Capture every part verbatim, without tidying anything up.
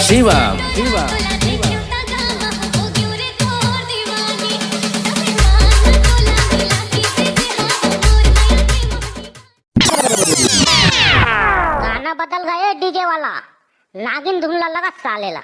शिवम, शिवम, शिवम। गाना बदल गए डीजे वाला, नागिन धुन ला लगा साले ला।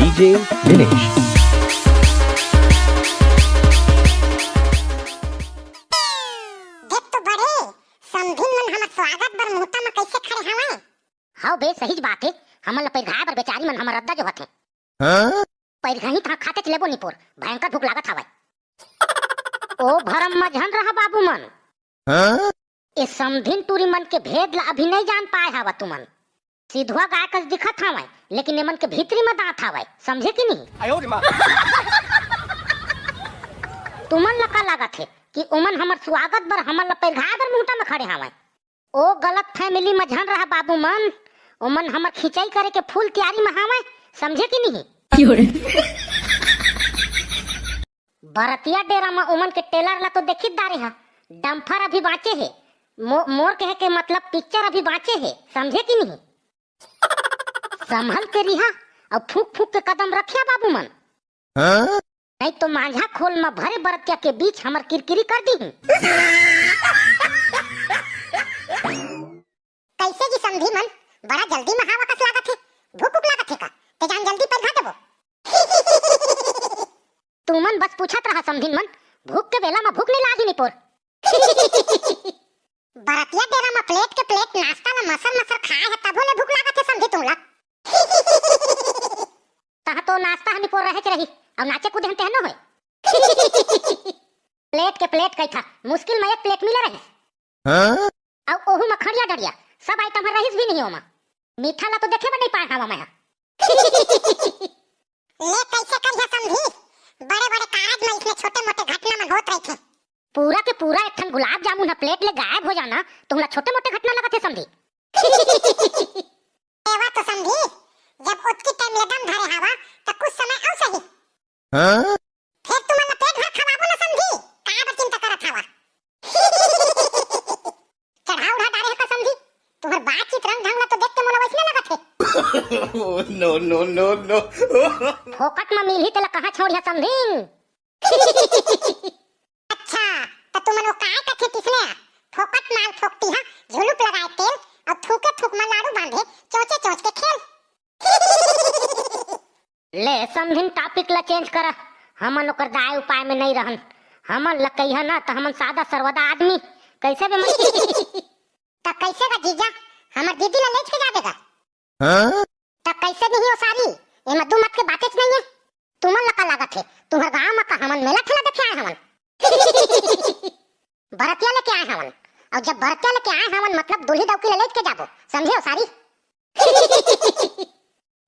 डीजे दिनेश। देख तो बड़े, समधिन मन हमर स्वागत बर मुहूर्ता म कइसे खड़े हवय। हव बे, सहीच बात हे। हमन ल पैरघाय बर बेचारी मन हमर रद्दा जोहत हे। हाँ? पैरघाही तहाँ खातेच लेबो निपोर, भयंकर भूख लागत हवय। ओ भरम म झन रहा बाबू मन। हाँ? ए समधिन टूरी मन के भेद ल अभी नइ जान पाए हवा तुमन। सिधुआ गाय कस दिखत हवय, लेकिन एमन के भीतरी म दांत हवय, समझे कि नहीं? तुमन ल का लागत हे कि ओमन हमर स्वागत बर, हमन ल पैरघाय बर मुहूर्ता म खड़े हवय? ओ गलत family म झन रहा बाबू मन, ओमन हमर खिंचाई करे के full तैयारी म हवय, समझे कि नहीं? बरतिया डेरा म ओमन के trailer ला तो देखित डारे हा, डम्फर अभी बाँचे हे। मो-, मोर कहे के मतलब picture अभी बाँचे हे, समझे कि नहीं? संभल के रिहा अउ फूंक फूंक के कदम रखिया बाबू मन। हाँ? नहीं तो मांझा खोल म भरे बरतिया के बीच हमर किरकिरी कर दीही। कइसे जी समधी मन, बड़ा जल्दी म हावा कस लागत हे, भूख उख लागत हे का? ते जान जल्दी पैर घा देबो। तुमन बस पूछत रहा समधिन मन, भूख के बेला म भूख नइ लागी निपोर। बरतिया डेरा म plate के plate नाश्ता ल मसर मसर खाए हे, तभो ले भूख लागत हे समधी तुमला। तहाँ तो नाश्ता ह निपोर रहेच रही, अउ नाचे कूदे हन तेहनो होय। Plate के plate कइथा, मुश्किल म एक plate मिले रहिस। हाँ? अउ ओहू म खड़िया डड़िया, सब item ह रहिस भी नहीं ओमा। मीठा ला तो देखे बर नहीं पाए हवा मैं ह। ले कइसे करिहा समधी, बड़े बड़े कारज म इसने छोटे मोटे घटना मन होत रहिथे। पूरा के पूरा एक ठन गुलाब जामुन ह plate ले गायब हो जाना, तुमला छोटे मोटे घटना लगत हे समधी। एवा तो समधी, जब ओतकी time ले दम धरे हवा, त कुछ समय अउ सही। हाँ? फेर तुमन ला पेट भर खवाबो ना समधी, काबर चिंता करत हवा? चढ़ा उढ़ा डारे हे का समधी? तुम्हर बातचीत रंग ढंग ला तो देख के मोला वइसने लगत हे। Oh, no, no, no, no। फोकट म मिलही तेला कहाँ छोड़िहा समधिन? अच्छा, त तुमन वो काय कथे तिसने? फोकट माल फोकटी हा, झुलुप लगाए तेल, अउ थूके थूक म लाड़ू बांधे, चोचे चोच के खेल। ले समधिन, topic ला change करा, हमन ओकर दाय उपाय में नइ रहन। हमन ला कहिहा ना त हमन सादा सर्वदा आदमी, कइसे बे मन? त कइसे गा जीजा, हमर दीदी ला लेच के जाबे गा? हाँ? त कइसे नहीं ओ सारी, एमा दू मत के बातेच नइ हे। तुमन ला का लागत हे, तुम्हर गांव म का हमन मेला ठेला देखे आए हवन? बरतिया लेके आए हवन, अउ जब बरतिया लेके आए हवन मतलब दूल्ही डौकी ला लेच के जाबो, समझे ओ सारी?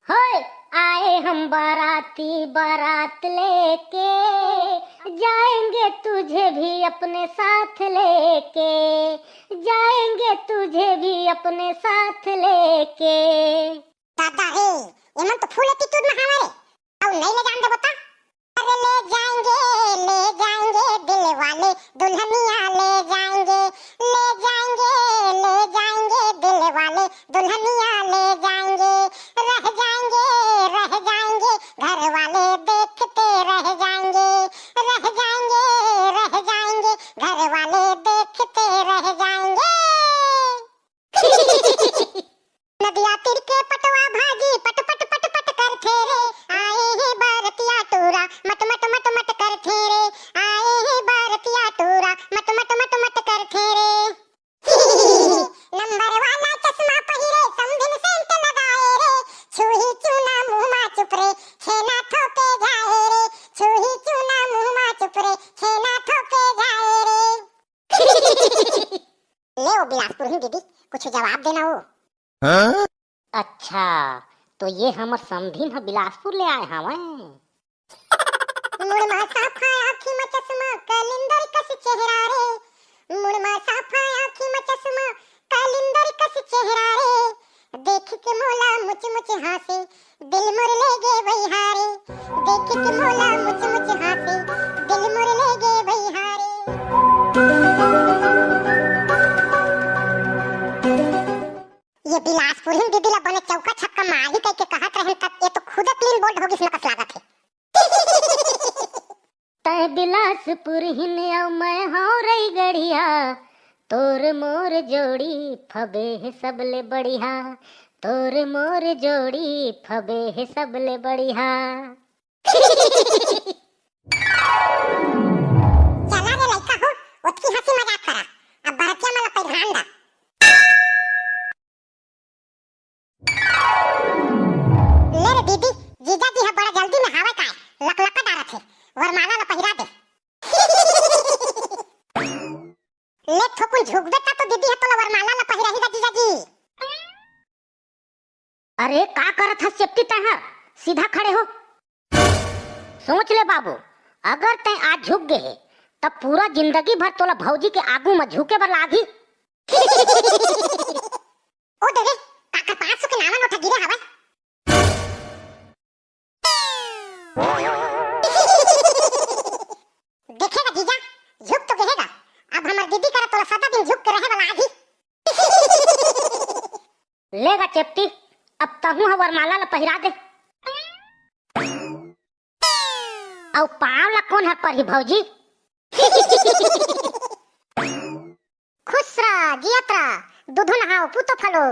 होय, आए हम बाराती बारात लेके, जाएंगे तुझे भी अपने साथ लेके, जाएंगे तुझे भी अपने साथ लेके। दादा रे, एमन तो full attitude में हवा रे। अउ नहीं ले जान देबो त? अरे ले जाएंगे, ले जाएंगे दिल वाले, दुल्हनिया ले जाएंगे, ले जाएंगे, ले जाएंगे दिल वाले, दुल्हनिया ले जाएंगे, रह जाएंगे, रह जाएंगे घर वाले देखते रह जाएंगे, रह जाएंगे, रह जाएंगे घर वाले देखते रह जाएंगे। नदिया तीर के पटवा भाजी पट पट पट पट करथे रे, आए हे बरतिया टूरा मट मट मट मट करथे रे, आए हे बरतिया टूरा मट मट मट मट करथे रे। नंबर वाला चश्मा पहिरे, समधिन सेंट लगाए रे, छुही चूना मुंह मा चुप रे, छेना थोपे जाए रे, छुही चूना मुंह मा चुप रे, छेना थोपे जाए रे। ले ओ बिलासपुर ही दीदी, कुछ जवाब देना ओ। हाँ? अच्छा, तो ये हमर समधिन ह बिलासपुर ले आए हवय। मुड़ मा साफा, आँखी मा चश्मा, कलिंदर कस चेहरा रे। मुड़ मा साफा, आँखी मा चश्मा, कालिंदर कस चेहरा रे। देख के मोला मुच मुच हाँसे, दिल मोर ले गे बहिहारे। देख के मोला मुच मुच हाँसे, दिल मोर ले गे बहिहारे। ये बिलासपुर हिंदी दिला बने चौका छक्का मारी कह के कहत रहन, तब ये तो खुद क्लीन बोल्ड होगी, इसमें कस लागत है। तै बिलासपुर हिन अउ मैं हौं रईगढ़िया, तोर मोर जोड़ी फबे हे सबले बढ़िया, तोर मोर जोड़ी फबे हे सबले बढ़िया। चला रे लइका हो, ओतकी हंसी मजाक करा, अब बरतिया मन ला पहिरान दा। ले रे दीदी, जीजा जी ह बड़ा जल्दी में हावय काय, लकलका डारत हे, वरमाला ला पहिरा दे। ले थोकुन झुकबे त तो दीदी ह तोला वरमाला ला पहिराही गा जीजा जी। अरे का करत हस चेपटी तैं हर? सीधा खड़े हो। सोच ले बाबू, अगर तैं आज झुक गे हे, तब पूरा जिंदगी भर तोला भौजी के आगू म झुके बर लागही। ओ दे रे, काकर पाँच सौ के नावा नोट ह गिरे हवय। देखे गा जीजा, झुक तो गे हे गा, अब हमर दीदी करा तोला सदा दिन झुक के रहे वाला आही। ले गा चेपटी, अब तहूं ह वरमाला ला पहिरा दे। अउ पाँव ला कोन हर परही भौजी? खुश रह, जियत रह, दूधू नहाओ, पूतो फलो।